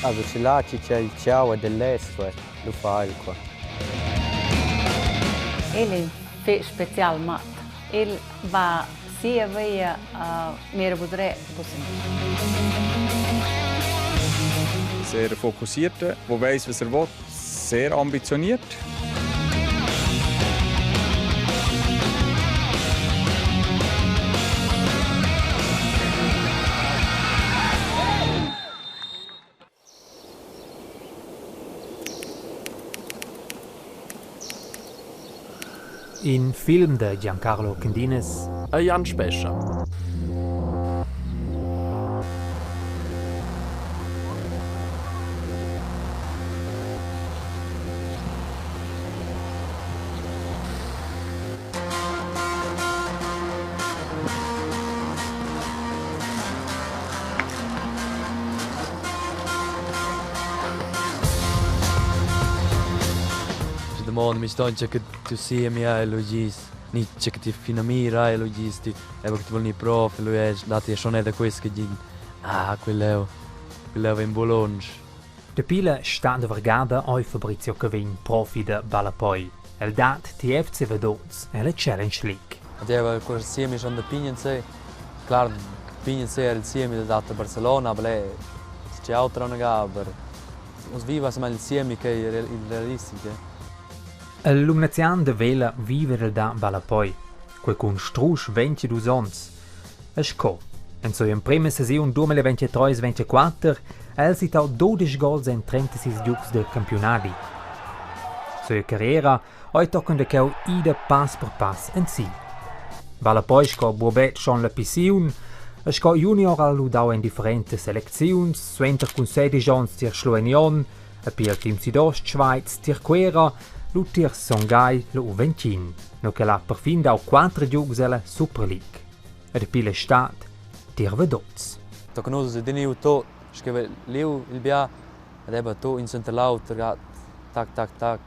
Also ce l'ha chi c'è il ciao ed el less qua, lu fa el qua. El è fich special mat. El va sia via a mira budré Sehr fokussiert, wo weiß, was er will, sehr ambitioniert. In film da Giancarlo Candinas e Jan Spescha. Domanda mi stanca che tu sia mia e lui gis ni che ti finamira e lui gis ti e che ti vuol ni prof e lui è dati schon è da questo che gin ah quell'è quell'è in Bologna. Dapi la stad da vargada ei Fabrizio Cavegn profi da ballapei. El dat TFC Vaduz ella Challenge League. Deva quel siemi schon da pign sei. Klar, pign sei era il siemi da dat a Barcelona, aber lei c'è altra una aber uns viva insomma il siemi che è il realistico. Il Lumnezian da Vela vive el da ballapei, quei cun strusch 22 onns. E sco en sua emprema sesiun 2023-24 ha el sittau 12 gols en 36 giugs del campiunadi. Sua carriera ei tochen da cheu ida pass per pass ensi. Ballapei sco buobet schon la pissiun e sco junior ha lu dau en differentas selecziuns, suenter cun sedisch onns tier Schluein Glion, epi el team Südostschweiz tier Cuera, lu tier Son Gagl lu U21, nua ch'el ha perfin dau quater giugs ella Super League. E dapi la stad tier Vaduz. Tochen nus teniu tot, sche liu il bia ed ebba tu in suenter l'auter gat tac tac tac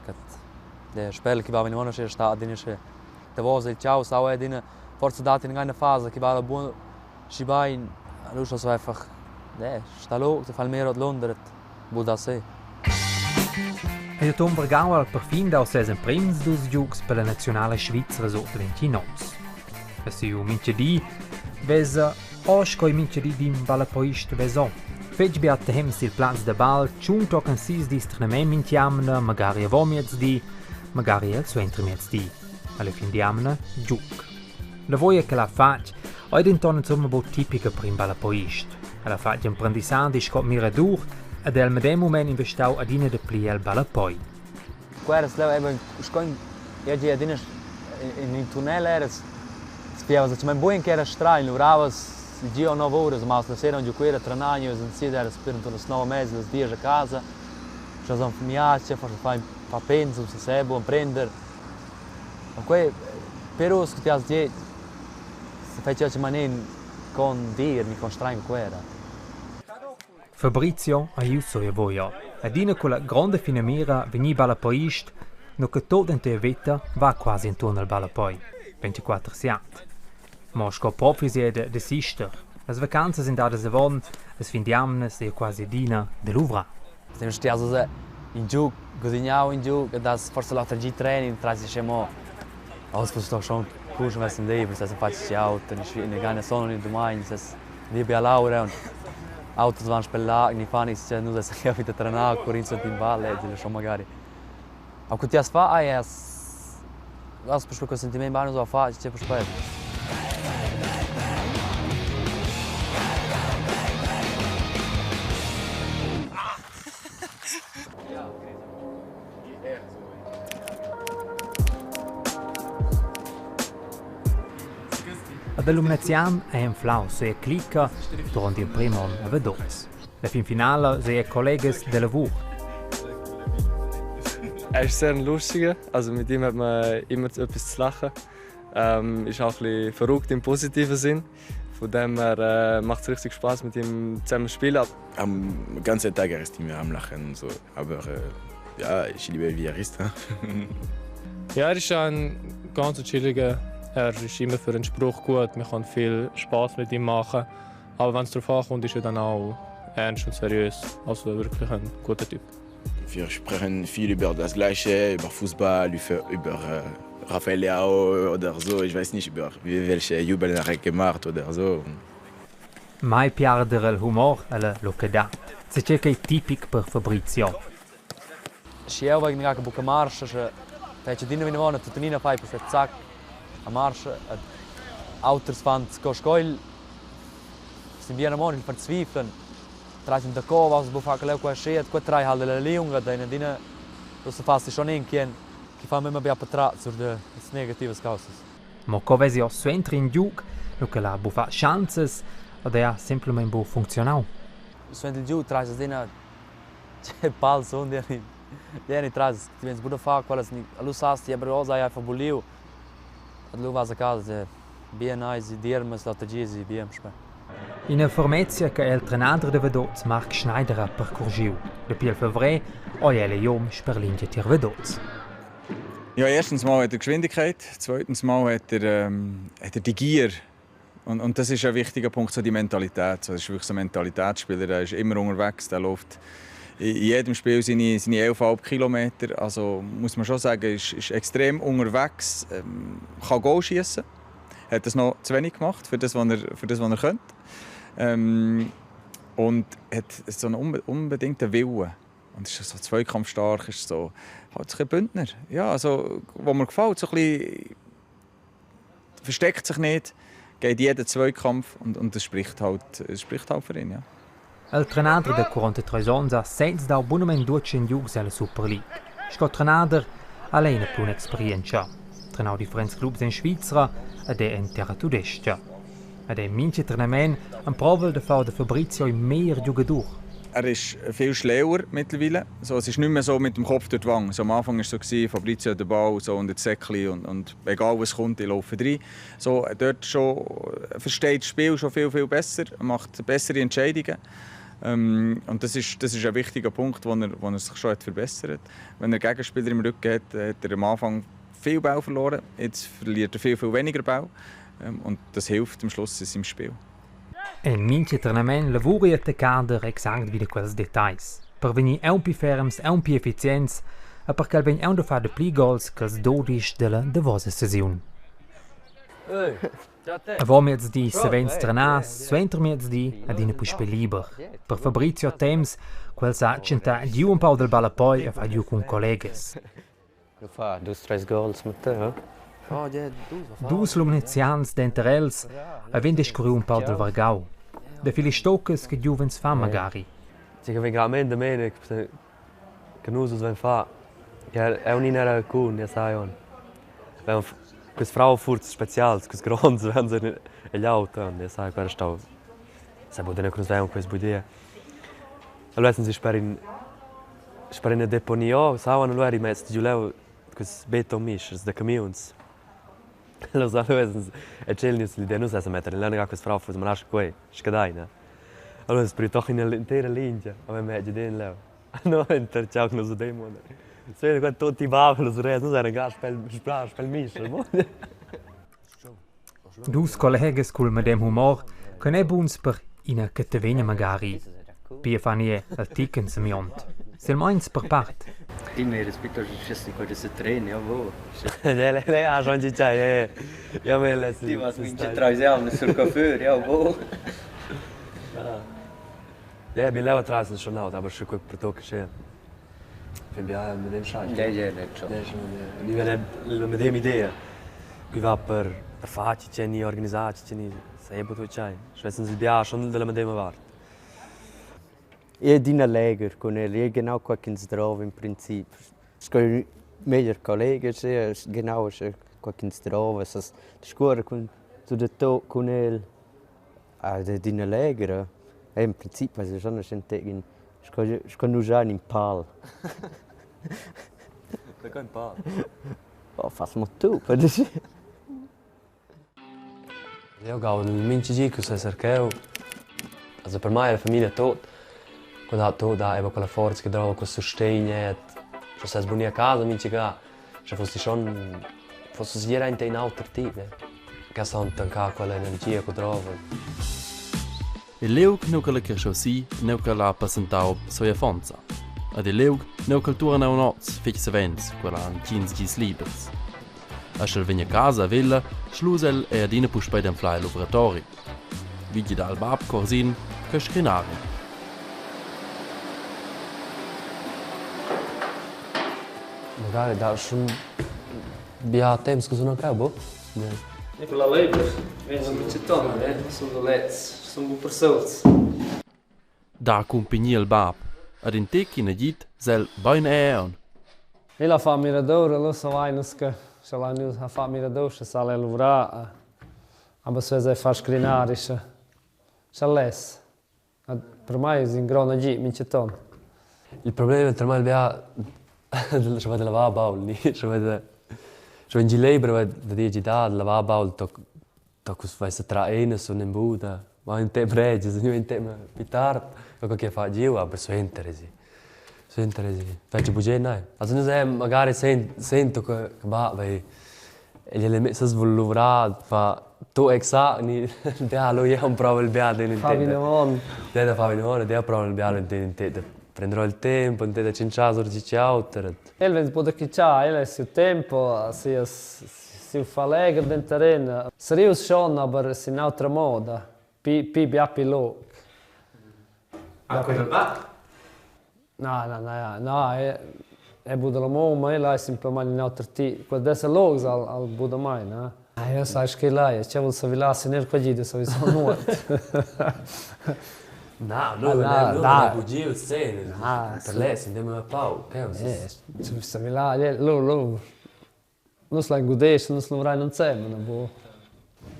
et spel che va venivano sche sta adina sche davos il ciao sau adina forse dat in eine Phase che va buon schi bein lu so einfach ne sta lo se fa mehr Londra bu da se. E Tom Vergau ha perfin dau ses emprims dus giugs per la naziunala svizra sut 29. E siu mintgadi vesa o sco il mintgadi d'in ballapoist veso. Fetg bia temps sil plaz da bal, tschun tochen sis dis trenament mintg'jamna, magari avonmiezdi, magari el suentermiezdi. Alla fin d'jamna giug. La voia che l'ha fatg ei denton insumma buc tipica per in ballapoist. El ha fatg emprendissadi sco miradur ed el medem mument investau adina dapli el ballapoi. Queras leu eben sco in gie adina in in tunnel eras spievas mein bugen che era strah luvravas il gi o nov uras ma la sera giu Cuera trenar gnivas in si eras pir intorno las nov e mezza las diesch a casa scha son miatscha forsa fa fa pensum se sebo emprender ma quei però sco ti has detg se fetsch jeu manin con dir ni con stragn Cuera. Fabrizio ha iu soia voia. Adina culla gronda finamira vegnir ballapeist, no che tot en tia veta va quasi entuorn al ballapei. 24 siat. Mo sco profi sei da desister. Las vacanzas ein dadas avon, las fin d'jamnas ei quasi adina da luvrar. Stiamo stiaso in giù, guadagnau in giù, che das forse l'altro gi training, tras ich mo. Oh, es fosse doch schon cool, schon was in der, das faccio auto, ni keine sonno ni domani, das wie bei Laura und autos van spellà, ni fan is nus es che wieder trenar, curin so in valle, e schon magari. A cu ti as fa ai es as per quel sentiment ba nus fa, c'è per spel. Ad el Lumnezian ei anflau sia clicca duront il prim onn a Vaduz. La fin finala seia collegas da lavur. Er ist sehr ein lustiger, also mit ihm hat man immer etwas zu lachen. Ist auch ein bisschen verrückt im positiven Sinn. Von dem her macht es richtig Spaß mit ihm zusammen zu spielen. Am ganzen Tag er ist immer am Lachen und so. Aber ja, ich liebe wie er ist. Ja, er ist ein ganz chilliger. Er ist immer für einen Spruch gut. Man kann viel Spaß mit ihm machen. Aber wenn es darauf ankommt, ist er dann auch ernst und seriös. Also wirklich ein guter Typ. Wir sprechen viel über das Gleiche, über Fußball, über äh, Rafael Leao oder so, ich weiß nicht, über welche Jubel er gemacht oder so. Mai piarder il humor alla locadad. Se c'è che è tipic per Fabrizio. Sche jeu vegn che buca marscha, sche fetsch adina vinavon e tuttenina fai puspei zac a marscha ed auters fan sco sco il sin via anavon, il fan zwiflen, trais in daco, vas buca far leu qua aschia, qua trai halt la liunga, dein adina ussa fas ti schon in ch'en che fa memia bia patratgs sur da las negativas caussas. Mo co vesi oz suenter in giug, lu che la buffà schanzas ed ha semplamein buc funcziunau. Suenter il giug trais adina Tgei pal sun Dieni Dieni tras ti vegns buca far quellas ni lu sas ti aber oz hai einfach buliu ed lu vas a casa bien eisi diermas l'auter gi esi bien puspei. Ina fermezia che el trenader da Vaduz Marc Schneider ha percurschiu. Dapi il fevrer ei el igl um sper lingia tier Vaduz. Ja, erstens mal hat er Geschwindigkeit, zweitens mal hat er, ähm, hat er die Gier. Und, und das ist ein wichtiger Punkt, so die Mentalität. So, das ist wirklich so ein Mentalitätsspieler, der ist immer unterwegs, der läuft in jedem Spiel seine, seine 11,5 Kilometer. Also muss man schon sagen, ist, ist extrem unterwegs, ähm, kann Goal schießen. Hat das noch zu wenig gemacht für das, was er, für das, was er könnte. Ähm, und hat so einen unbedingten Willen. Und ist so zweikampfstark, ist so halt so ein Bündner. Ja, also, wo mir gefällt, so ein bisschen versteckt sich nicht, geht jeden Zweikampf und, und das spricht halt, das spricht halt für ihn. Ja. Il trenader da 43 onns ha sez dau bunamein 200 giugs ella Super League. Sco trenader ha el ina pluna experientscha. Trenau differents clubs en Svizra ed è en terra tudestga. Ed en mintga trenament emprova el da far da Fabrizio il meglier giugadur. Er ist viel schlauer mittlerweile. So, es ist nicht mehr so mit dem Kopf durch die Wange. So, am Anfang war es so, gewesen, Fabrizio hat den Ball so, und das Säckchen und, und egal was kommt, ich laufe rein. So, dort schon, versteht das Spiel schon viel, viel besser, macht bessere Entscheidungen. Ähm, und das ist, das ist ein wichtiger Punkt, wo er, wo er sich schon hat verbessert. Wenn er Gegenspieler im Rücken hat, hat er am Anfang viel Ball verloren. Jetzt verliert er viel, viel weniger Ball. Ähm, und das hilft am Schluss in seinem Spiel. En mintga trenament lavura igl attaccader exact vi da quels detagls, per vegnir aunc pli ferms, aunc pli efficients e per ch'el vegn aunc da far dapli gols ch'els dudisch dalla davosa sesiun. Avonmiezdi savens trenar, suentermiezdi adina puspei liber. Per Fabrizio temps quel sa tschentar giu empau dal ballapei e far giu cun collegas. Lu fa dus treis gols Matteo. Dus Lumnezians denter els havein discurriu empau dal vargau. Da filistoccas che giuvens fan magari. Sì che vegn grament bene che nus us vein far. È un era cun, ja sai on. Quels Fraufurts specials, quels gronds vevan egl auto, ja sai, quella stau sai buca che nus vevan quels budia. Allura essan si sper in sper ina deponia savan allura eri mess giu leu quels betonmischers da camiuns. Allura essan e tschel nus l'idea nus essan metter leu inaga quels Fraufurts, ma lascha quei, scadaina. Allura es priu tochen l'entira lingia, havein mess giu den leu. No, interciau che nus udemon. Sveda qua tutti bavelus res, nus eran gas pel sprar pel mischer. Dus collegas cul medem humor che n'è buns per ina che te vegna magari. Pia fan ie el tic en semiont. Silmeins per part. Ti mi rispetto ci quando si treni, ja wo. Le le ha schon già eh. Ja me le Ti vas mincha trais jamnas sul coiffeur, ja wo. Ja, mi leva tras schon laut, aber schon quel pertocca sche. Fin bia medem schai. Ja, ja, net schon. Mi viene la medema idea. Qui va per per far c'è ni organisar, c'è ni sai bu c'hai. Schwätzen sie bia schon della medema vart. Io adina legher cun el, io genau qua ch'ins drova in princip. Sco il meglier collega, sia genau qua ch'ins drova, sas discuorrer cun tut e tot cun el. Ah, adina legra. E in princip esa schon in sco sco nus hain in pal. Da in pal. Oh, fas mo tu, per Eu gaud mincha gi che sai cercheu. Also per mai è la famiglia tot. Quando ha tot da eba quella forza che drova quel sustegn et sche ses buni a casa mincha ga, sche fossi schon fossi sgier in in auter tip, ne? Che san tancà quella energia che drova. Il liug nua ch'el ei creschius si, nua ch'el ha passentau sia affonza. Ed il liug nua ch'el tuorna aunc oz fetg savens cu el ha entgins gis libers. E sch'el vegn a casa a Vella, schlusa el ei adina puspei d'anflar il luvratori. Vigi dal bab Corsin che scrinari. Magari da schon bia temps che sun cheu, boh. Nicola Leiber vegn mintgaton, eh, sun leds, sun bu persuls. Da cumpignia al bab ad in tec in agid sel bein aon. El ha fat miradour, allura savain nus che scha la nus ha fat miradour, sche sa el luvrar. Aber svess ei far scrinari, sche scha less. Per mai es ün grond agid minchaton. Il problem è ormai bia sche vai da lavar baul ni sche vai da sche vegn gi libra vai da dir gidar da lavar baul toc toc uss vai sa trar ina sun in buda ma in temp regia sun in temp più tard co che fa giu aber suenter esi suenter esi fetg bugen nein also nus è magari sento che va vai Igl element vul luvrar fa tu exact ni bia lu jeu emprov il bia in Fa vinavon. Ja da fa vinavon ed jeu emprov il bia in te da prender il tempo, in te da tschintschar sur tgi auter. El vegn buca da quittar, el ha siu tempo, sias siu far legher denteren. Serius schon, aber sin autra moda. Pi pi bia pi lung. Ah, quei dal bab? Na, na, na, na, è, è bu dalla mumma, ella è semplamein in auter ti. Quel d'esser logs al, al bu da mai, na. Io sai che là, c'è vuol savilar se ner qua gida, savi so nuot. Na, nu, na, nu, na. bugiu sen, Na, per lez, andiamo a pau, che Savilar, lu, lu, nus lein guder, se nus luvrein ensemen, bu.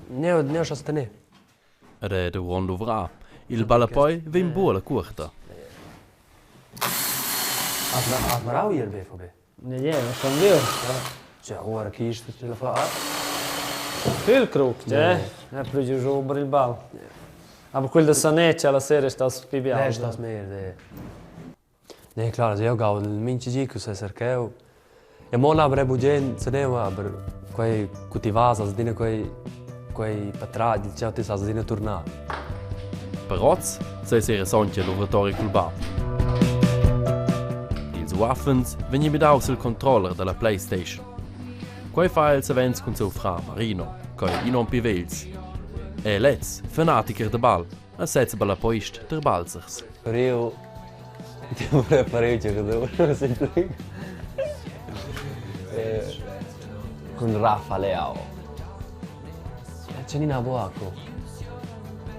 Neu, neu schas tener. Ed è duront luvrar. Il ballapei vegn buc alla cuorta. Has marau il BVB? Ne, je, schon viu. Cioè, ora chi ce la fa? Füllkrug, eh? È più giù ober il ball. Aber quel da Saneccia la sera sta più bianco. Stas meglio. Nee, klar, also eu gaud mincha gi che s'esser cheu. E mo na avrei bugen teneva, aber quei cu ti vas, has adina quei quei patratg, il tgau ti sas adina turnar. Per oz sei sera sontga luvratori cul bab. Ils uaffens vegni midaus il controller dalla PlayStation. Quei fa el savens cun seu frar Marino, ch'ei in onn pli vegls. E lez, fanaticher da ball, e sez ballapoist der Balzers. Rio ti vorrei fare il giocatore sempre. Con Rafa Leao. C'è Nina Boaco.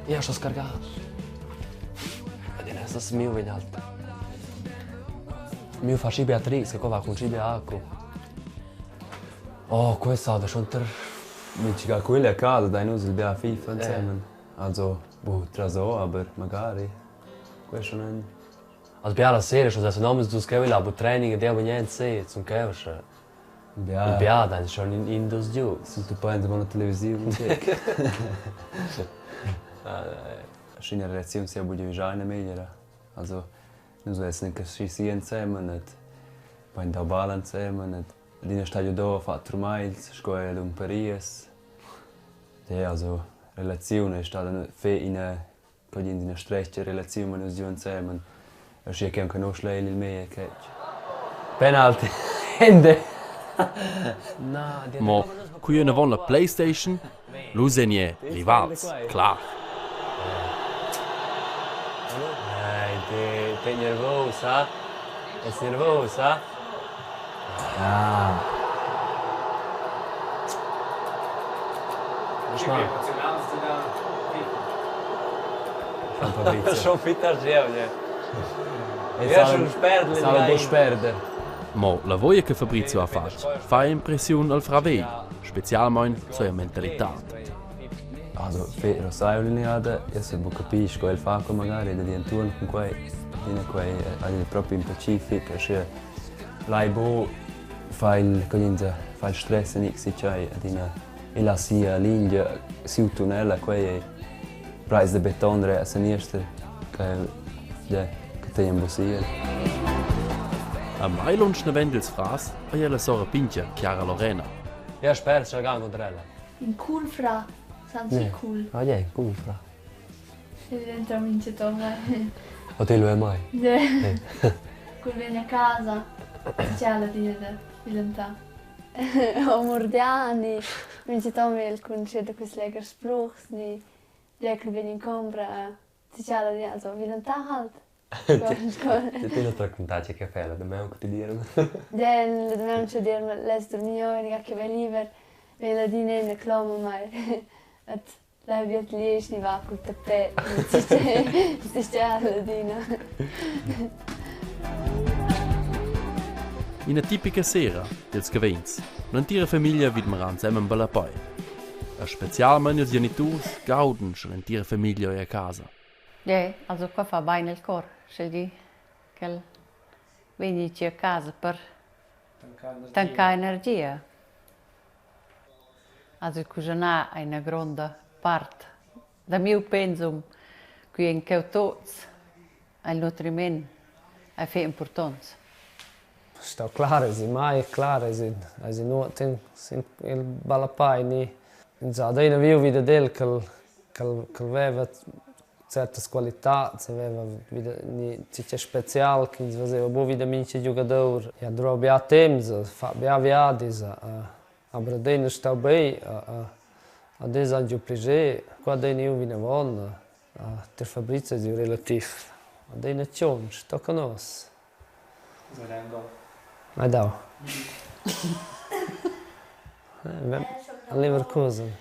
Io ho scaricato. Adesso mio vegn alt. Mio fa Beatrice, che qua va con Beaco. Oh, questa da schon ter Mintga quella a casa dai nus il bia FIFA ensemen. Also, bu traso, aber magari. Questo non. Also bia la sera, schon se noms dus che là, bu training e deu niente se, zum che Bia. Il bia dai schon in in dus giu. Se tu pensi una televisione. Schi una relazione sia bugia già una meglio. Also, nus essen che si si insieme et poi da bal insieme et adina stadio do fa trumails, sco el un Paris. Ja, also relazione è stata fe in poi in una stretta relazione nus giù insieme. E schi che anche nos lei il meglio che. Penalty. Ende. Na, Mo cu jeu avon la PlayStation, lu segn rivals, clar. Dai, te, te nervosa? Es nervosa? Ah. Schon fitta geu, ne? Ja, schon sperdle. Sala bo sperder. Mo la voia che Fabrizio ha fatg fa impressiun al fra vegl, specialmein sia mentalitad. Also, fe Rosario lineada, io se bu capisco el fa magari da intorno con quei, dina quei, è proprio in Pacific, e lai bo fa il coglienza, fa il stress in x c'hai, adina e la sia linea, siu tunnel, quei è preis de beton re a sinistra, che ja, che te in bosia. A mai lunsch naven dils frars ei la sora pintga Chiara Lorena. Ja, sper, c'è gang contra ella. In cool fra, san si cool. Ah, ja, cool fra. Diventa minchaton mai. O te lo è mai? Ne. Cul vegn a casa, c'è la dina da vilentar. O murdiani, minchaton vel cun da quels leghers spruchs ni ja ch'el vegn in combra, c'è la dina, also vilentar halt. Ti ti l'ho raccontato che fai la damaun che ti dirmi. Den, la damaun che dirmi, less dormir io, che vai liber, vegn la dina e cloma mai. Et la viet liesch ni va cul tapet. Si sta la dina. Ina tipica sera dils Cavegns. L'entira famiglia vid mirar ensemen ballapei. E specialmein ils geniturs gauden sche l'entira famiglia ei a casa. Ja, also qua fa bain il cor, sch'el di ch'el vegni a casa per tancar energia. Also cuginar è üna gronda part da miu pensum qui en cheu tots, il nutriment è fetg impurtonts. Stau clar es mai clar es es nuot in sin il ballapei ni ins ha adina viu vi dad el ch'el ch'el ch'el veva certas qualitats, aveva ni tgei special ch'ins veseva buca vi da mintga giugadur. E ha durau bia temps, fa bia viadis, aber adina stau bei, ad els han giu plascher. Qua adina iu vinavon, tier Fabrizio es iu relativ adina tschonsch, tocca nus. Mai dau. A Leverkusen.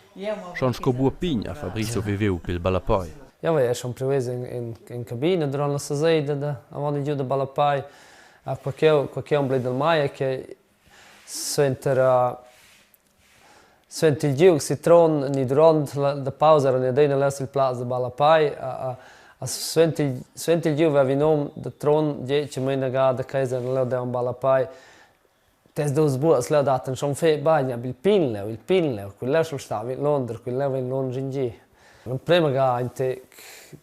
Schon sco buob pign ha Fabrizio viviu pil ballapei. Jau vai schon previs in cabina durant la sesida da avon il giu da ballapei. Qua ch'jeu emblidel mai è che suenter suenter il giug si Trun ni duront la pausa era adina leu sil plaz da ballapei. Suenter il giug veva in um da Trun detg che mei inagada ch'eis eran leu deu ballapei. Tes dus buobs leu dattan schon fetg bein, aber il pign leu, il pign leu, quel leu sch'el stava in Londra, quel leu vegn lunsch in gi. L'emprema ga in tec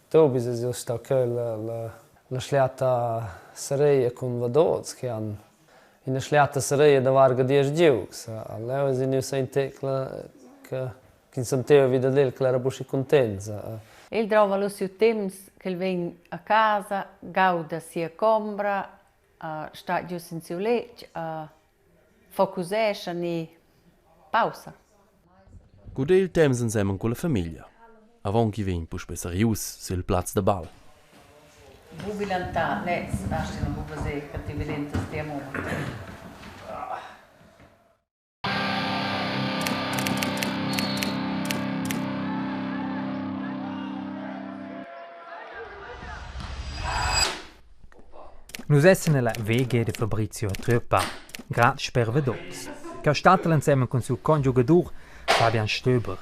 dubis es jeu stau cheu la schliata sereia cun Vaduz che han ina schliata sereia da varga diesch giugs. Leu es vegniu in tec che ch'ins senteva vi dad el ch'el era buca schi cuntents. El drova lu siu temps ch'el vegn a casa, gauda sia combra, stat giu sin siu letg, focusescha ni pausa. Guder il temps ensemen culla famiglia, avon ch'i vegn puspei serius sil plaz da bal. Bu vilantà, lez astga buca veser che ti vilentas tia mumma. Nus essan ella VG de Fabrizio a Tröpa, grad sper Vaduz, che stat el ensemen cun siu congiugadur Fabian Stöber.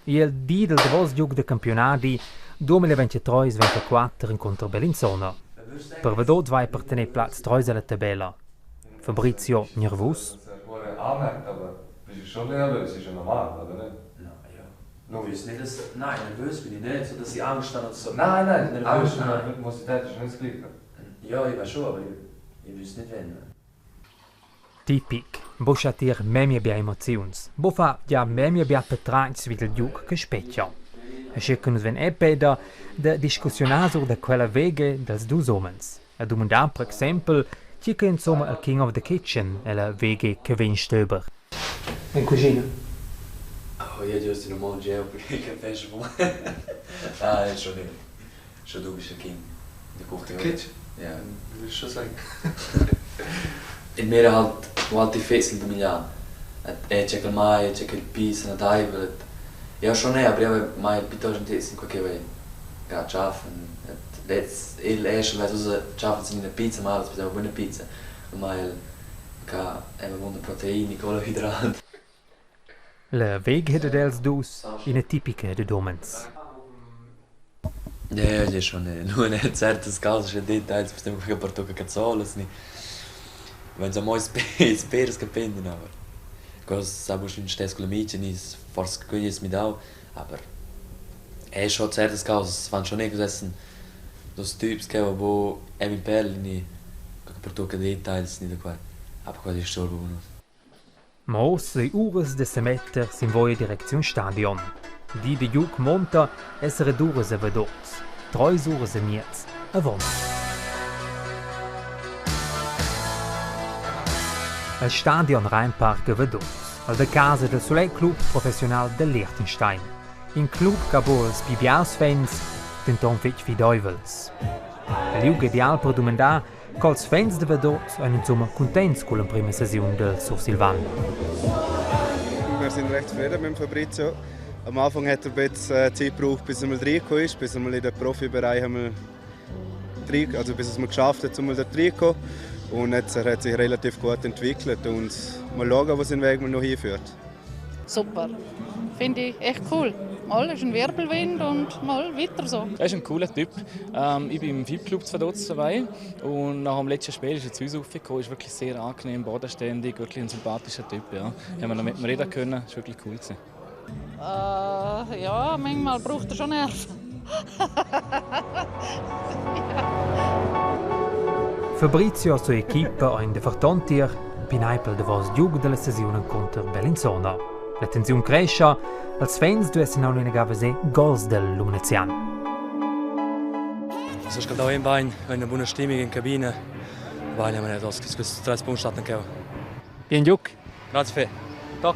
Il di del davos giug da campiunadi 2023-24 encunter Bellinzona. Per Vaduz vai per tener plaz treis alla tabella. Fabrizio nervus? Bist du schon nervös? Ist ja normal, oder nicht? No, ist nicht, dass, nein, nervös bin ich nicht, so dass ich Angst habe oder so. Nein, nein, nervös, Angst und nein. Nervosität ist nicht das Gleiche. Ja, ich weiß schon, aber ich wüsste nicht, wenn. Tipic. Bo scha tier memia bia emoziuns. Bo fa gia memia bia patratgs vid il giug che spetga. Aschia che nus vein è peda da discussionar sur da quella vega dals dus umens. A dumandar per exempel tgi che insomma il king of the kitchen ella vega che vegn stöber. In cuschina? Oh, io giusto non mangio eu perché caffè schon. Ah, è schon nicht. Schon du bist der King. Der Küche. Kitchen? Ja. Würde ich schon sagen. In mir halt halt difficil da migliar. E c'è quel mai, c'è quel pis, na daivel. Ja schon ne, aber ich mai piuttosto in qualche way. Ja, schaffen. Let's il esce la so schaffen sind in der Pizza, ma das ist eine buona pizza. Ma il ca è una buona proteina, kohlenhydrat. La vega dad els dus, ina tipica dad umens. Ja, ja, schon non è certo caso, c'è details, possiamo che per tocca cazzolas, ni. Wenn so mai speres capinden, aber cosa sabo schon stes con amici, ni forse quelli mi dau, aber è schon certes casos, fan schon nicht essen dos typs che bo è mi perli ni per tocca details ni da qua. Aber quasi ist schon bonus. Ma oz ei uras da semetter sin voia direcziun stadion. Di da giug monta esser ad uras a Vaduz. Treis uras e miez avon. El stadion Rheinpark a Vaduz, al da casa del sulet club professional da Liechtenstein. In club che ha buc pli biars fans, denton fetg fideivels. El liug ideal per dumandar co ils fans da Vaduz ein insumma cuntents culla emprema sesiun del Sursilvan. Wir sind recht zufrieden mit Fabrizio. Am Anfang hat er ein bisschen Zeit gebraucht, bis er mal reingekommen ist, bis er mal in den Profibereich einmal rein, also bis es mal geschafft hat, um mal dort reinzukommen. Und jetzt er hat sich relativ gut entwickelt und mal schauen, wo sein Weg mal noch hinführt. Super, finde ich echt cool. Mal ist ein Wirbelwind und mal weiter so. Er ist ein cooler Typ. Ich bin im VIP-Club zu Vaduz dabei und nach dem letzten Spiel ist er zu uns aufgekommen. Ist wirklich sehr angenehm, bodenständig, wirklich ein sympathischer Typ. Ja. Haben wir noch mit ihm reden können, ist wirklich cool gewesen. Ja, manchmal braucht er schon Nerven. Fabrizio e sua equipa ein daferton tier Pineapple davos giug dalla sesiun encunter Bellinzona. La tensiun crescha, els fans duessen aunc inaga veser gols del Lumnezian. Es ist gerade auch Bein, eine buona Stimmung in Kabine. Bein haben wir nicht aus, questi tre punti stanno anche. Bien giug. Grazie Fe. Toc.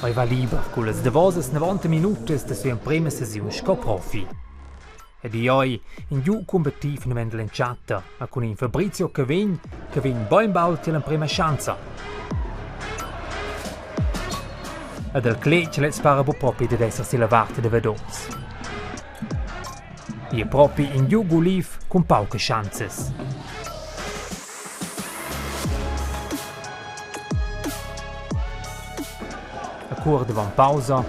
Ei va liber cullas davosas 90 minutas da sia emprema sesiun sco profi. Ed ei in giug cumbattiv naven dall'entschatta, ma cun in Fabrizio Cavegn che vegn bainbaul tier l'emprema schanza. Ed el cletg lez para bu propi dad esser silla vart da Vaduz. Ei è propi in giug uliv cun paucas schanzas. A cuort avon pausa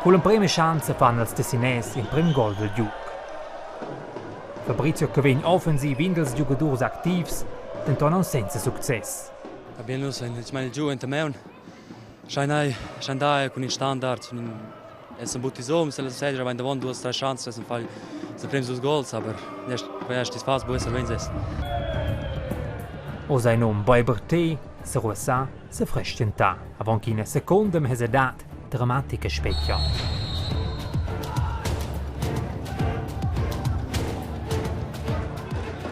Cull'emprema schanza fan els Tessinès in prim gol dil giug. Fabrizio Cavegn offensiv in dals giugadurs activs, denton aunc senza success. Abbiamo nus ich meine giù enta meun. Schein ei, schein da cun in standard, es ein butti so, se la vain davon duas tre chances, es fall se prems dus gols, aber erst die Phase, wo es erwähnt ist. Oz ei num beiber tee, seruossar, sefreschentar, avon ch'ina secunda mesadad dramatica spetga.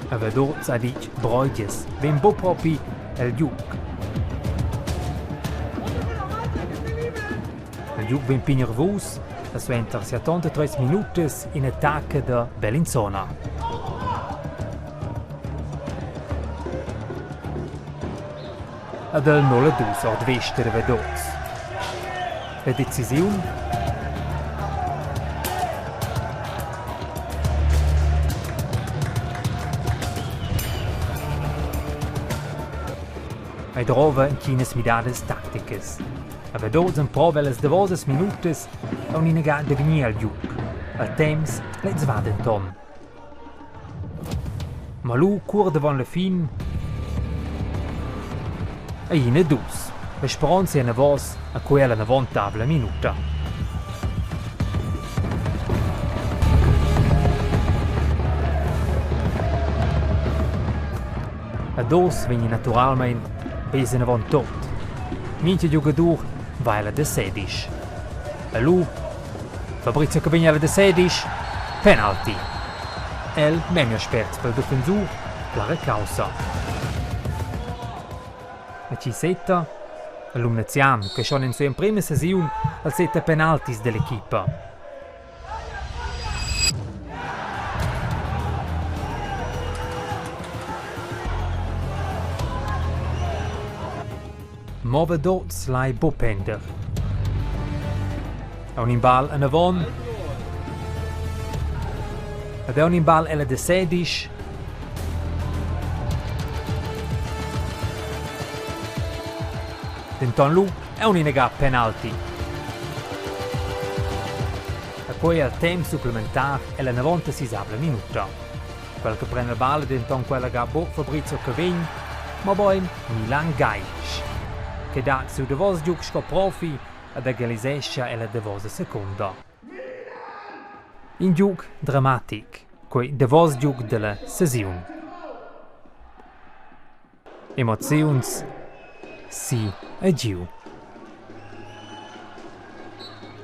A Vaduz ha ditg Breuges, vegn buc propi el giug. Il giug vegn pli nervus e suenter 73 minutas in'attacca da Bellinzona. Ed el 0-2 ord vesta da Vaduz. La decisiun Ei drova entginas midadas tacticas. A Vaduz emprova las davosas minutas aunc inaga da vegnir al giug. Al temps lez va denton. Ma lu cuort avon la fin ei ina dus. La speronza ei anavos a quella navontavla minuta. Ad oz vegni naturalmein pes anavon tot. Mintga giugadur va ella da sedisch. E lu Fabrizio che vegn ella da sedisch, penalti. El memia spert pel defensur, clara caussa. E chi setta? Il Lumnezian che schon in sua emprema sesiun al setta penaltis dell'equipa. Mova dots lai buc pender. Aunc in bal anavon. Ed aunc in bal ella da sedisch. Denton lu aunc inaga penalti. E quei al temps supplementar ella navontasisavla minuta. Quel che prenda balla denton quella ga buc Fabrizio Cavegn. Mobein Milan Gajic, che dat siu davos giug sco profi ed egalisescha ella davosa secunda. In giug dramatic, quei davos giug dalla sesiun. Emoziuns si e giu.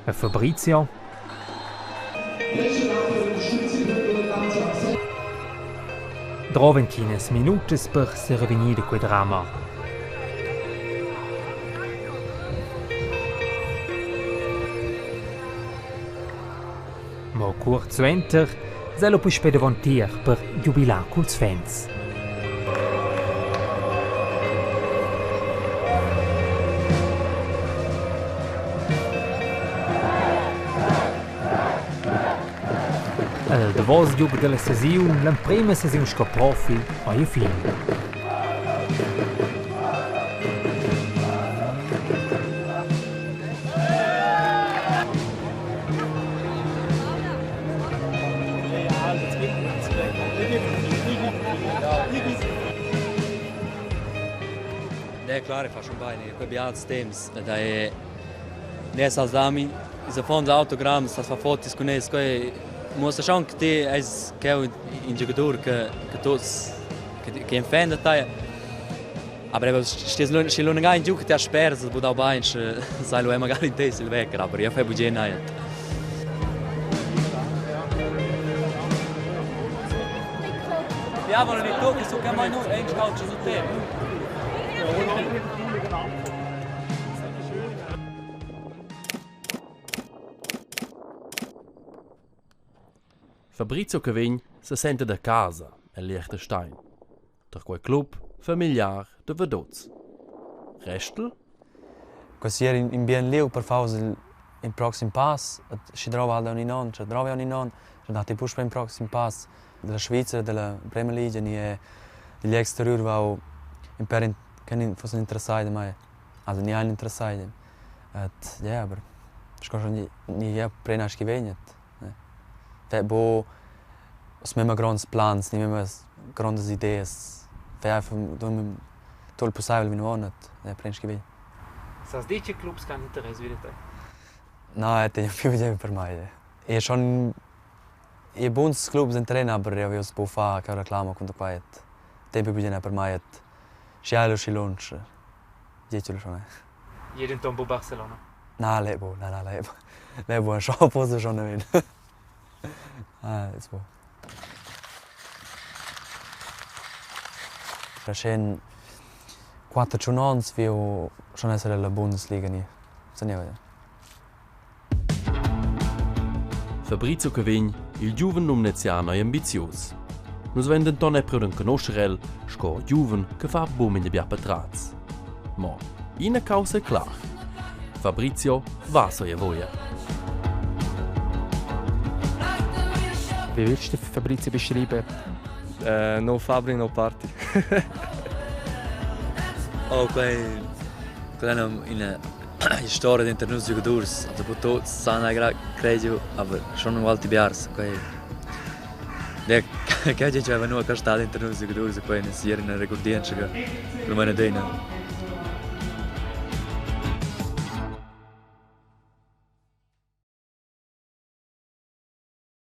E Fabrizio? Drova entginas minutas per serevegnir da quei drama. Mo cuort suenter sa lu puspei davontier per giubilar culs fans. El davos giug dalla sesiun, l'emprema sesiun sco profi, ei a fin. Ne, klar, fa schon bene. Quei bials temps. Da è ne salzami, ils affons autograms, as fa fotos cun els, quei muossa schon che ti eis cheu in giocador che che tuts che che fan da tai. Aber eben, schi lu in giu che ti has spers, budau bein, sche sai lu magari in te sil wecker, aber io fai bugen nicht. Diavolo di tocchi su che mai nu ein calcio su te. Fabrizio Cavegn se senta da casa el Liechtenstein. Tar quei club familiar da Vaduz. Restel? Quasi era in bien liug per far il, il proxim pass. Si drova halt ogni non, si drova ogni non, si dat puspei in proxim pass della Svizzera, della Prima Liga, ni degli exterior va in per che fossen interessai da mai. Also ni ein interessai. Et ja, aber sco schon ni ja prena schi vegnet. Fai bo os memma gronds plans, ni memma grondas ideas. Fai einfach tutto il possibile vinavon et ja, pren schi vegn. Sas dir che clubs che han interess vi da te? No, è più bien per mai. E schon e buns clubs in trena, aber io avevo po fa che reclama contro qua et tempo più per mai et schi schi lunsch. Dieci schon. Jeden tempo Barcelona. Na, lebo, na, na, lebo. Lebo, schon posso schon nicht. Ah, ist wohl. Schön 4 onns viu schon essere la Bundesliga ni. Se Fabrizio Cavegn, il giuven lumnezian ei ambizius. Nus vein denton è priu d'enconoscer el sco giuven che fa buc bia patratgs. Mo ina caussa è clar. Fabrizio va soia voia. Wie würdest du Fabrizio beschreiben? No Fabri, no party. Oh, quei quella è una storia denter nus giugadurs. Also bu tuts san credo, aber schon un alti biars. Quei che che aveva nua che sta denter nus giugadurs e quei è una regordienza che per me è dena.